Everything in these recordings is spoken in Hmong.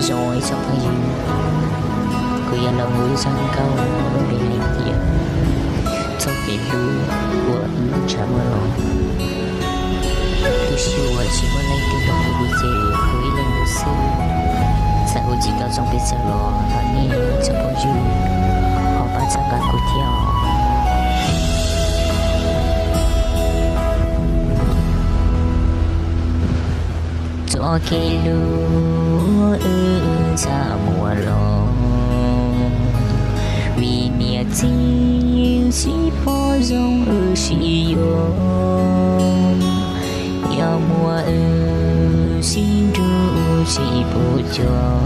Zoo ib tsoom phooj ywg, kuv yuav los hu ib zaj nkauj lub npe hais tias txoj kev hlub uas ib lub tshav muab los. Lub sij hawm tsis muaj leej twg los hu kuv ces kuv ib leeg hu xwb. Txawm hu tsis tau zoo pes tsawg los thov nej tsoom phooj ywg ho pab txhawb nqa kuv thiab os. Txoj kev hlub wb txaj muag los, vim niam txiv tsis pom zoo wb sib yuav. Yog muaj wb sib nrug tsis pub cuag,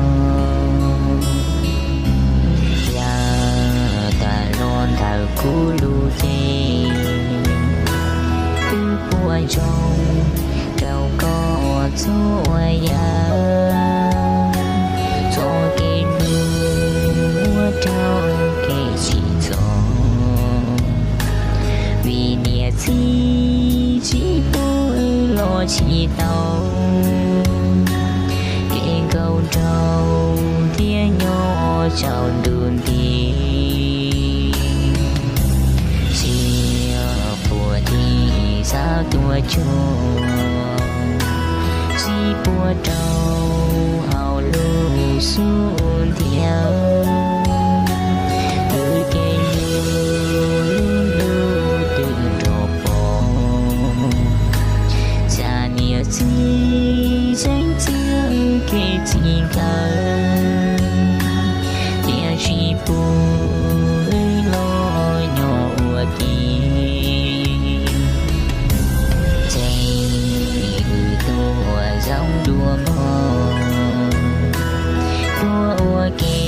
yam tas los ntawm kuv lub cev, twb puas ntsoog rau koj txhua yam. Txoj kev hlub ua rau kev tsim txom, vim niam txiv tsis pub wb los tsis tau, kev nkauj nraug thiab nyob tsaus ntuj nti. Tsis puas tig xav tuaj cuag, tsis puas rau hauv lub xub ntiag. Wb kev hlub lub twb rov pom, tsam niam txiv tseem txiav kev txij nkawm, tiam sis pub wb los nyob ua ke. Tseem wb tuaj zoo dua npog, tuaj ua ke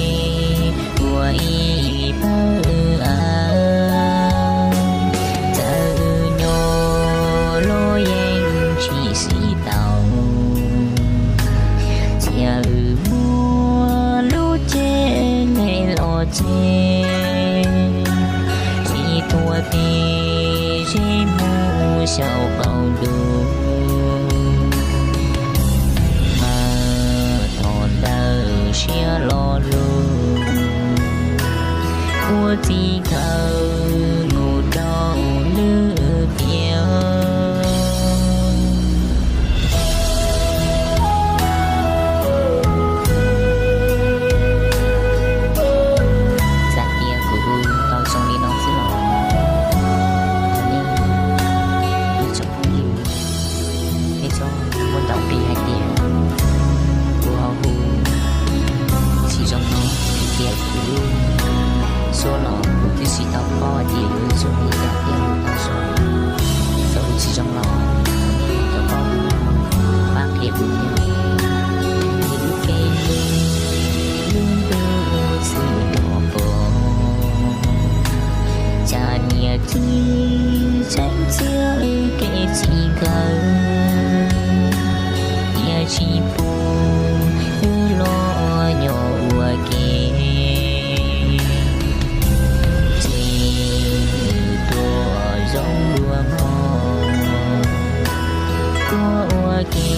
ua ib pawg av. Txawm wb nyob los yeej tsis xis tau, cia wb muab lub cev me los tseg, tsis tuaj tes zeb mus xyaum qaum ntuj. Mas thov ntawm siab lo lus, ua txij nkawm mus rau lwm tiam. Txawm tias kuv hu tau zoo li no xwb los nej ib tsoom phooj ywg, nej txhob muab ntau nqi hais tias kuv ho hu tsis zoo no, vim tias kuv lub suab los kuv twb tsis tau paub hais tias yuav zoo li cas thiab ho zoo. Txawm hu tsis zoo los nej txhob paub, pab qhia kuv thiab. Vim lub kev hlub lub ntuj xwb rov pom, tsam niam txiv tseem txiav kev txij nkawm, tiam sis pub wb los nyob ua ke. Tseem wb tuaj zoo dua npog, tuaj ua ke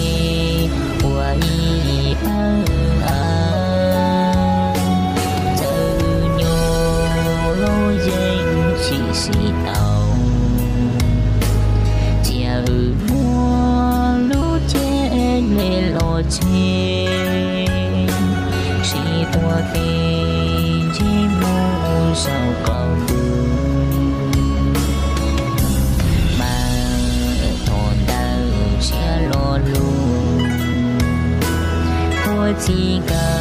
ua ib pawg av. Txawm wb nyob los yeej tsis xis tau, cia wb muab lub cev me los tseg, tsis tuaj tes zeb mus xyaum qaum ntuj. Mas thov ntawm siab lo lus, ua txij nkawm